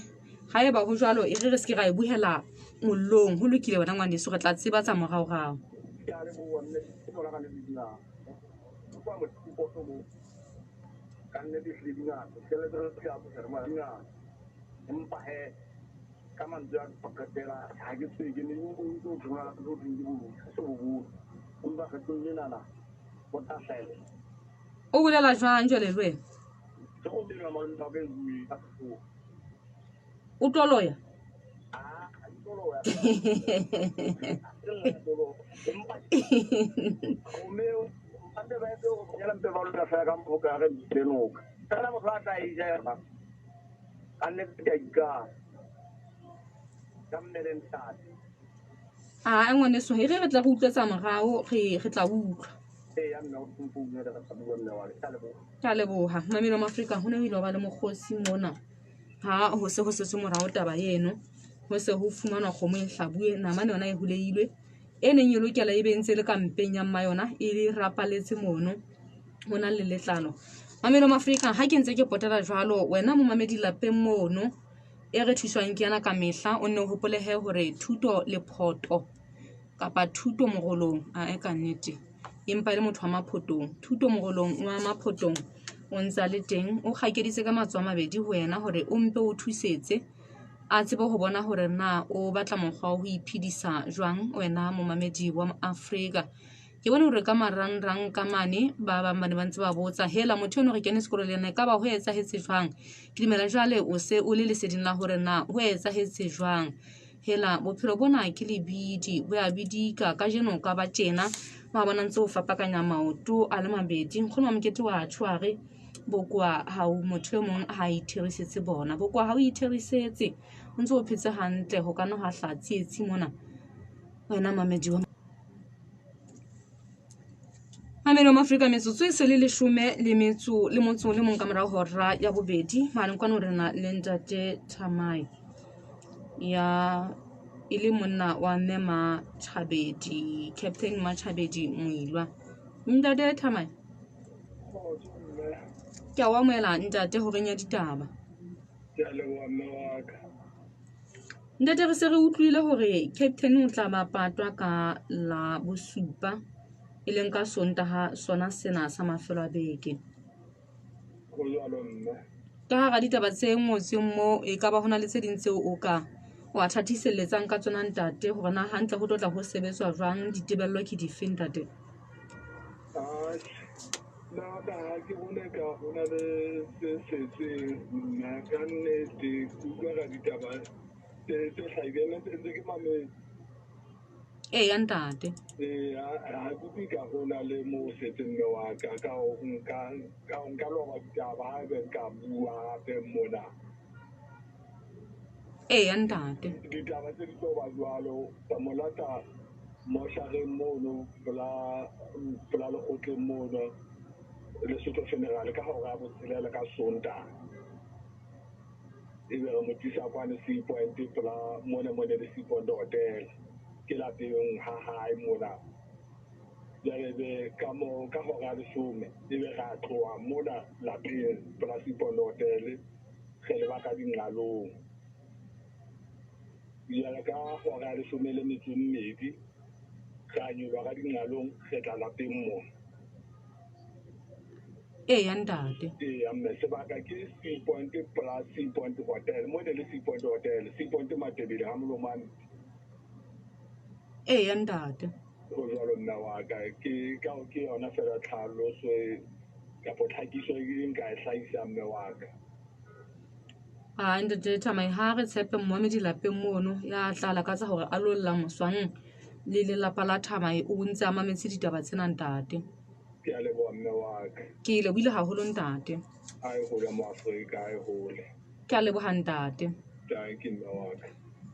A: ha eba ho jwalo e re re se ke ra e buhela mollong. Ho lokile wena ngwaneso re tla tseba tsa moraorao.
C: Ke a leboha mme ke tsona ka nnete di ngata. Utlwa Motimposo moo. Ka nnete ehlile di ngata. Tjhelete re di amohela mona di ngata. Empa he ka mantswe a ho qetela ha ke tsebe ke ne ke ntse ho thona ho thweng ke boloi ha se bo bone. Empa kgetlong lenana bo tla hlahella.
A: O bolela jwang jwale le wena?
C: Ke go bela malome wa ka e bue ka Sesotho.
A: O tlo loya?
C: Ah, ha ke tlo loya. Empa mme ba ntse ba etse hore bonyane mpe ba loya fela ka mokgwa o ka re le noka. Fela motho a tla e ja yona. Ka nnete ke a ikana. Ka mme le ntate.
A: A ngwaneso, e re re tla re utlwetsa morao, re tla utlwa.
C: Eya mme o founela re tla bua mme wa ka. Ke a leboha.
A: Ke a leboha. Mamelo Mafrika ho ne ho ile ba le mokgosi mona. Ha ho se ho setswe morao taba eno. Ho se ho fumanwa kgomo e hlabuwe, namane yona e holeilwe. E neng e lokela e be ntse le ka mpeng ya mma yona e rapaletse mono. Ho na le letlalo. Mamelo Mafrika ha ke ntse ke potela jwalo wena momamedi lapeng mono e re thuswang ke yena ka mehla o nne o hopolehe hore thuto lephoto kapa thuto morolong a e ka nnete empa e le motho wa maphotong. Thuto morolong wa maphotong o ntsa le teng o kgakeditse ka matsoho a mabedi ho wena hore o mpe o thusetse. A tsebe ho bona hore na o batla mokgwa wa ho iphedisa jwang wena momamedi wa Afrika. Ke bone hore ka marangrang ka mane ba bang ba ne ba ntse ba botsa hela motho eno re kene sekolo le yena ekaba ho etsahetse jwang. Ke dumela jwale o se o le leseding la hore na ho etsahetse jwang. Hela bophelo bona ke lebidi bo ya bidika kajeno ka ba tjena wa bona ntse o fapakanya maoto a le mabedi. Nkgono wa mokete wa tjho a re bokowa ha o motho e mong ha itherisetse bona. Bokowa ha o itherisetse o ntse o phetse hantle ho ka nna hwa hlaha tsietsi mona wena mamedi wa Mamedi wa Afrika metsotso e se le leshome le metso le motso le mong ka morao hora ya bobedi mane kwano re na le ntate Thamai ya e le monna wa mme Matjhabedi Captain Matjhabedi Moilwa. Ntate Thamai ke a o amohela ntate horeng ya ditaba.
D: Ke a leboha mme wa ka.
A: Ntate re se re utlwile hore Captain o tla ba patwa ka la bosupa e leng ka Sontaha sona sena sa mafelo a beke.
D: Ho jwalo mme.
A: Ka hara ditaba tse ngotsweng mo e ka ba hona le tse ding tseo o ka wa thathiselletsang ka tsona ntate hore na hantle ho tlo tla ho sebetswa jwang ditebello ke dife ntate?
D: Atjhe, nna ka ha ke bone ka ho na le se setseng nna ka nnete ke utlwa ka ditaba tse tse hlahileng ntse ntse ke mametse.
A: Eya ntate.
D: Ee, ha ke utlwe ka ho na le mo setseng mme wa ka ka ho nka ka ho nka loba ditaba haebe nka bua hape mona.
A: Eya ntate.
D: Ditaba tse di tlo ba jwalo ka mo lata moshareng mono pela pela lekgotleng mono Lesotho Funeral ka hora ya botshelela ka Sontaha. Ebe re mo tlisa kwane Sea Point pela mone mone le Sea Point Hotel. Ke lapeng ha hae mona. Jwale ebe ka mo ka hora ya leshome ebe re a tloha mona lapeng pela Sea Point Hotel re leba ka dinqalong. Jwale ka hora ya leshome le metso e mmedi re a nyoloha ka dinqalong re tla lapeng mona.
A: Eya ntate.
D: Eya mme sebaka ke Sea Point plus Sea Point Hotel mo ne le Sea Point Hotel Sea Point Matebele ha Molomane.
A: Eya ntate.
D: Ho jwalo mme wa ka ke ka ke yona fela tlhaloso e kapa tlhakiso e nka e hlahisang mme wa ka.
A: A ntate Thamai ha re tshepe momamedi lapeng mono ya tla lakatsa hore a lo lla moswang le lelapa la Thamai o ntse a mametse ditaba tsena ntate.
D: Ke a leboha mme wa ka.
A: Ke lebohile haholo ntate.
D: A e hole mo Afrika a e hole.
A: Ke a leboha ntate.
D: Dankie mme wa ka.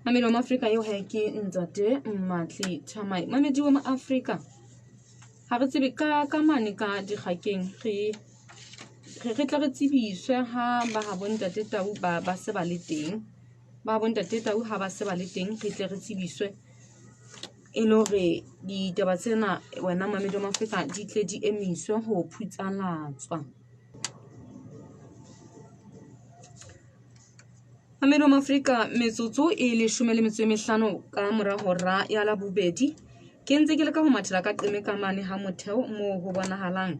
A: Mamedi wa Afrika eo he ke ntate Matli Thamai. Mamedi wa Afrika. Ha re tsebe ka ka mane ka dikgakeng re re re tla re tsebiswe ha ba ha bontate Tau ba ba se ba le teng. Ba bontate Tau ha ba se ba le teng re tle re tsebiswe e le hore ditaba tsena wena mamedi wa Afrika di tle di emiswe ho phutsalatswa. Mamedi wa Afrika metsotso e leshome le metso e mehlano ka mora hora ya Labobedi. Ke ntse ke leka ho mathela ka qeme ka mane ha motheo moo ho bonahalang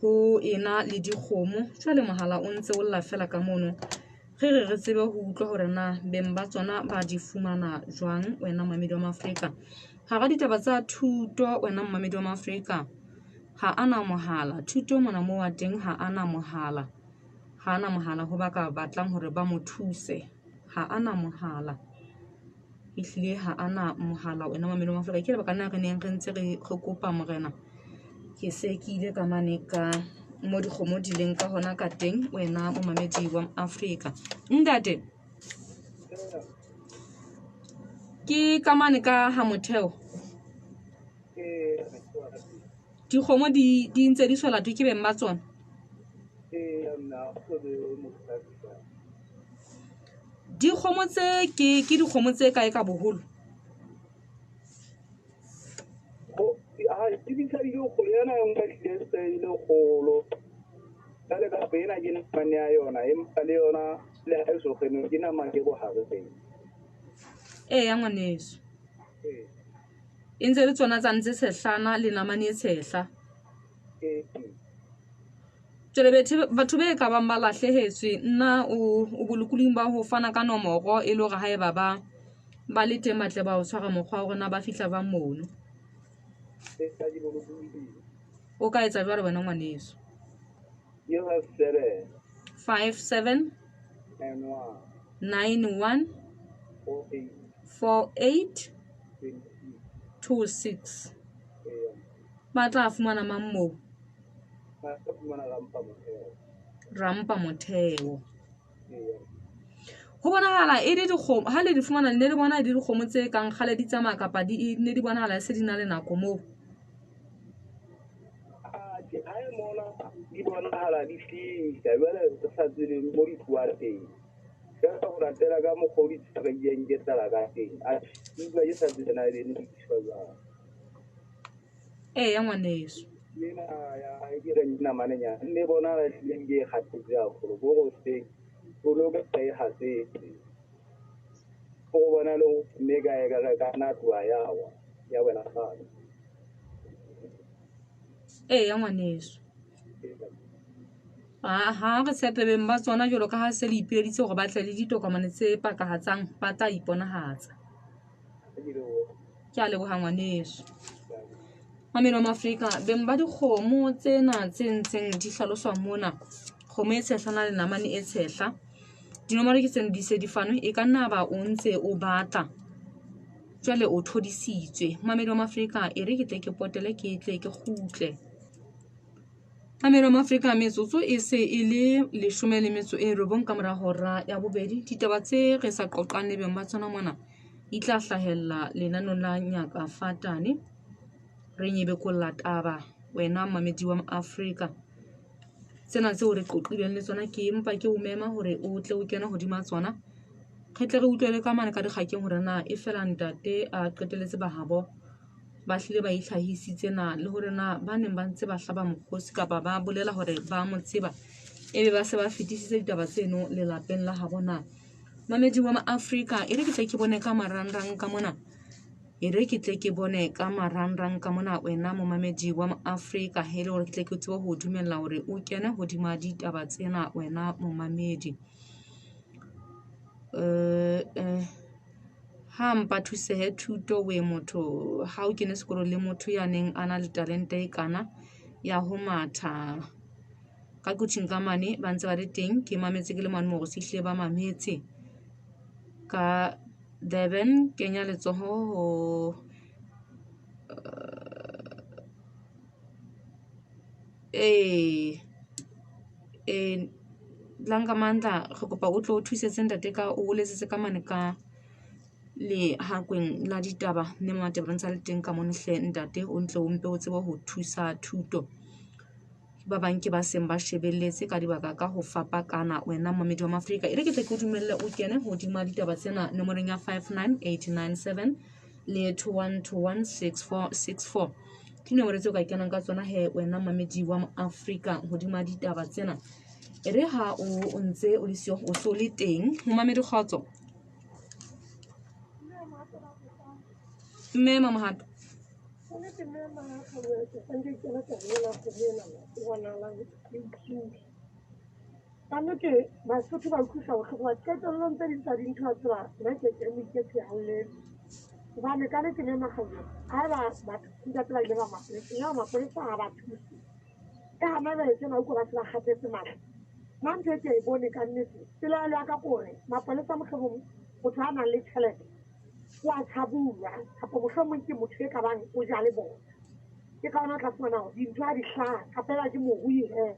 A: ho ena le dikgomo. Jwale mohala o ntse o lla fela ka mono. Re re re tsebe ho utlwa hore na beng ba tsona ba di fumana jwang wena mamedi wa Afrika. Hara ditaba tsa thuto wena mamedi wa Afrika ha ana mohala. Thuto mona moo wa teng ha ana mohala. Ha ana mohala ho ba ka batlang hore ba mo thuse. Ha ana mohala. Ehlile ha ana mohala wena mamedi wa Afrika. Ke lebaka na re neng re ntse re kopa morena. Ke se ke ile ka mane ka mo dikgomo di leng ka hona ka teng wena momamedi wa Afrika. Ntate ke ka mane ka ha motheo. Dikgomo di di ntse di swela ke beng ba tsona. Dikgomo tse ke ke dikgomo tse kae ka boholo?
D: Ha ke di sa di kgolo yona e nngwe ehlile se e le kgolo. Jwale kapa ena ke namane ya yona empa le yona le ha e so kgene ke nama e bohareng.
A: Eya ngwaneso. E ntse le tsona tsa ntse tshehlana le namane e tshehla. Jwale bethe batho be ka bang ba lahlehetswe nna o bolokolohing ba ho fana ka nomoro e le hore haeba ba ba le teng ba tle ba o tshwara mokgwa wa hore na ba fihla jwang mono. O ka etsa jwalo wena ngwaneso.
D: Ke 57
A: 57
D: 91
A: 91
D: 48
A: 48
D: 26.
A: 26.
D: Eya.
A: Ba tla fumana mang moo?
D: Ba tla fumana Rampa Motheo.
A: Rampa Motheo.
D: Eya.
A: Ho bonahala e le dikgomo ha le di fumana le ne le bona e le dikgomo tse kang kgale di tsamaya kapa di ne di bonahala e se di na le nako moo?
D: Atjhe, hae mona di bonahala di fihla jwale re sa tsebeng mo di tlohang teng. Jwale ho latela ka mokgwa o di tshwareileng ke tlala ka teng. Atjhe, ke utlwa ke sa tsebe na ebe ne di tliswa jwang.
A: Eya ngwaneso.
D: Ena ya ke reng ke namanenyana mme bonahala ehlile ke e kgathetse haholo. Ko re hoseng o lo ka e hatsetse. Ko go bona le mme ka e ka ka nna tloha ya wa ya wela fatshe.
A: Eya ngwaneso. Ha re tshepe beng ba tsona jwalo ka ha se le ipileditse hore ba tle le ditokomane tse pakahatsang ba tla iponahatsa. Ke a leboha ngwaneso. Mamelo Afrika beng ba dikgomo tsena tse ntseng di hlaloswa mona. Kgomo e tshehla na le namane e tshehla. Dinomoro ke tseno di se di fanwe e ka nna ba o ntse o batla. Jwale o thodisitswe. Mamelo Afrika e re ke tle ke potele ke tle ke kgutle. Mamelo Afrika metsotso e se e le 19 ka mora hora ya bobedi. Ditaba tse re sa qoqang le beng ba tsona mona di tla hlahella lenanong la Nyaka Fatane. Re nyebekolla taba wena mamedi wa Afrika. Tsena tseo re qoqileng le tsona ke empa ke o mema hore o tle o kene hodima tsona. Re tle re utlwele ka mane ka dikgakeng hore na e fela ntate a qetelletse bahabo ba hlile ba itlhahisitse na le hore na ba neng ba ntse ba hlaba mokgosi kapa ba bolela hore ba mo tseba ebe ba se ba fetisitse ditaba tseno lelapeng la habo na. Mamedi wa Afrika e re ke tle ke bone ka marangrang ka mona. E re ke tle ke bone ka marangrang ka mona wena momamedi wa Afrika e le hore ke tle ke tsebe ho dumella hore o kene hodima ditaba tsena wena momamedi. Ha mpa thusehe thuto we motho ha o kene sekolo le motho ya neng a na le talente e kana ya ho matha. Ka kuching ka mane ba ntse ba le teng ke mametse ke le mane hore se hlile ba mametse. Ka Durban kenya letsoho ho Blanka Mandla re kopa o tlo o thusetse ntate ka o letsetse ka mane ka lehakweng la ditaba mme Mmateba ntse a le teng ka mono hle ntate o ntle o mpe o tsebe ho thusa thuto. Ba bang ke ba seng ba shebelletse ka dibaka ka ho fapakana wena momamedi wa Afrika. E re ke tle ke o dumelle o kene hodima ditaba tsena nomorong ya 59897 le 21216464. Ke nomoro tseo ka kenang ka tsona he wena momamedi wa Afrika hodima ditaba tsena. E re ha o ntse o le siyo o so le teng momamedi kgotso. Mme Mamohato.
B: Ka nnete Basotho ba utlwisa bohloko ba qetellong tse ding tsa dintho wa tseba nna ke ke moiketsi haholo. Hobane ka nnete mme Makgabane haeba batho ntate ba ile ba mapolesa ya mapolesa ha ba thuse. Ka hana jwale tjena utlwa ba se ba kgathetse matla. Nna ntho e ke e bone ka nnete pelaelo ya ka ke hore mapolesa mohlomong motho a nang le tjhelete o a tshabuwa kapa mohlomong ke motho e ka bang o ja le bona. Ke ka hona o tla fumana hore dintho ha di hlaha kapa eba ke morui hee.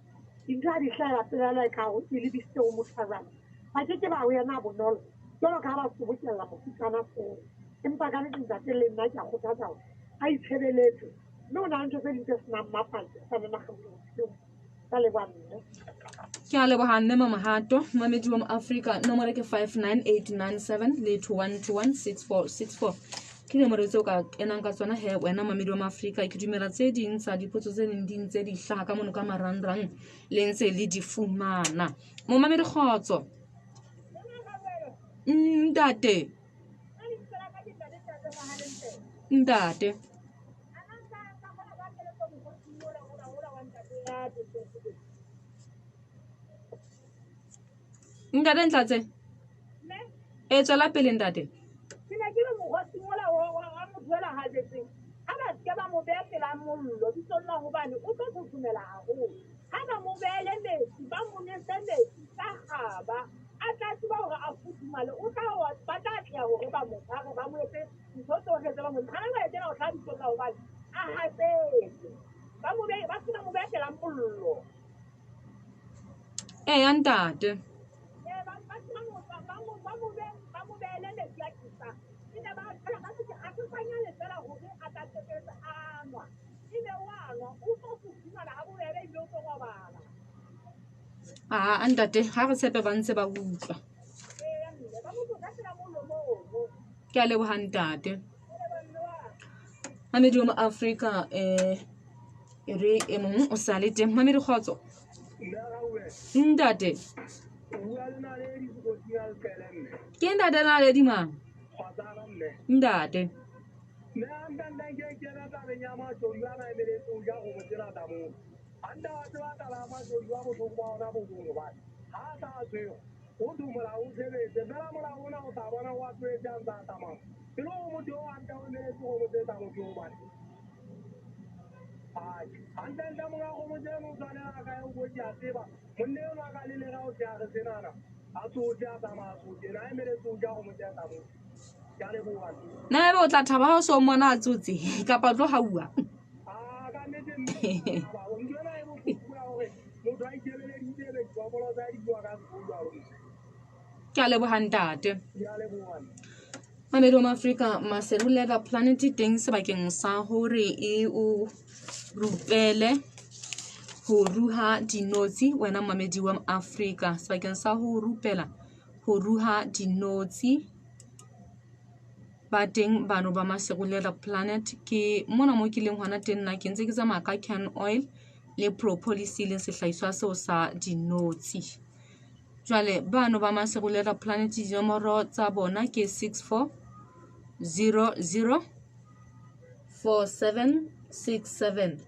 B: Dintho ha di hlahela pelaelo e ka hore e lebisitse ho motho a jwalo. Ba ke ke ba ho yena bonolo jwalo ka ha ba sobokella mofutsana feela. Empa ka nnete ntate le nna ke a kgothatsa hore a itshebeletse. Mme ho na le ntho tse ding tse senang mapaki tsa mme Makgabane. Ka leboha mme.
A: Ke a leboha mme Mamohato. Momamedi wa Afrika nomoro ke 59897 le 21216464. Ke nomoro tseo ka kenang ka tsona he wena momamedi wa Afrika. Ke dumela tse ding tsa dipotso tse neng di ntse di hlaha ka mono ka marangrang le ntse le di fumana. Momamedi kgotso. Ntate. Ntate. Ntate Ntlatse. E tswela pele ntate.
B: Ke ne ke re mokgotsi mola wa motho ela hajetseng. Ha ba se ba mo beha pela mollo bitsong la hobane o tlo thothomela haholo. Ha ba mo behele metsi, ba mo nwese metsi ka kgaba. A tla tseba hore a futhumale, o tla ba tla tleha hore ba mo tshware, ba mo etse ntho tsohle tse ba mo ha ba etela o tla bitsong la hobane a hatsetse. Ba mo behe, ba se ba mo beha pela mollo.
A: Eya ntate.
B: Ba mo behele metsi a tjhesang. Ebe ba tshela ba se a sesanyane feela hore a tla qetelletse a nwa. Ebe wa nwa, o tlo futhumala ha bobebe ebile o tlo robala.
A: Aa ntate, ha re tshepe ba ntse ba utlwa.
B: Eya mme, ba mo tlosa pela mollo mono.
A: Ke a leboha ntate. Mamedi wa mo Afrika e re e mong o sa le teng. Mamedi kgotso. Ntate. Ke ntate Naledi mang? Ntate. Na ebe o tla thaba ha o so mmona a tsotse kapa o tlo hauwa? Ke a leboha ntate. Mamedi wa Afrika Maseru Leather Planet teng sebakeng sa hore e o rupele ho ruha dinotshi wena mamedi wa Afrika sebakeng sa ho rupela ho ruha dinotshi ba teng bano ba Maseru Leather Planet ke mona mo ke leng hona teng nna ke ntse ke tsamaya ka can oil le propolis e leng sehlahiswa seo sa dinotshi. Jwale bano ba Maseru Leather Planet dinomoro tsa bona ke 64 00 47 67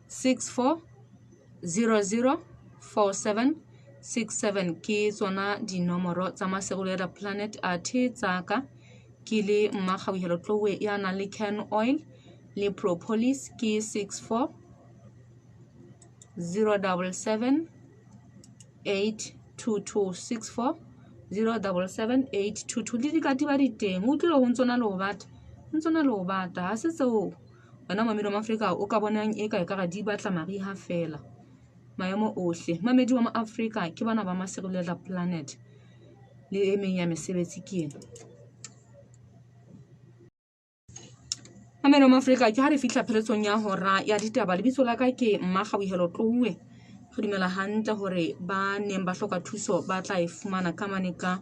A: 64 00 47 67 ke tsona dinomoro tsa Maseru Leather Planet athe tsa ka ke le Mmakgauhelo Tlowe ya nang le can oil le propolis ke 64 077 822 64 077 822 le dikatiba di teng o utlwile ho ntsona le ho bata ntsona le ho bata ha se tseo wena mamedi wa Afrika o ka bonang e ka ekare di batla mariha fela maemo ohle mamedi wa Afrika ke bana ba Maseru Leather Planet le e meng ya mesebetsi ke ena. Mamedi wa Afrika ke ha re fihla pheletsong ya hora ya ditaba lebitso la ka ke Mmakgauhelo Tlouwe. Re dumela hantle hore ba neng ba hloka thuso ba tla e fumana ka mane ka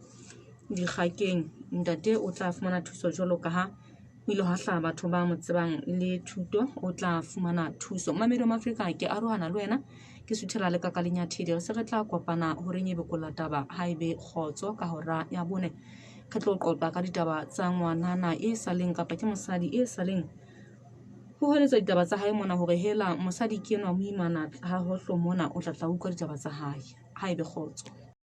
A: dikgakeng. Ntate o tla fumana thuso jwalo ka ha ho ile hwa hlaha batho ba mo tsebang le thuto o tla fumana thuso. Mamedi wa Afrika ke arohana le wena ke suthela le ka ka lenyathedi re se re tla kopana horeng e bekolla taba ha ebe kgotso ka hora ya bone. Re tlo qoqa ka ditaba tsa ngwanana e saleng kapa ke mosadi e saleng ho hweletswa ditaba tsa hae mona hore hela mosadi ke enwa moimana ha hohlo mona o tla tla utlwa ditaba tsa hae ha ebe kgotso.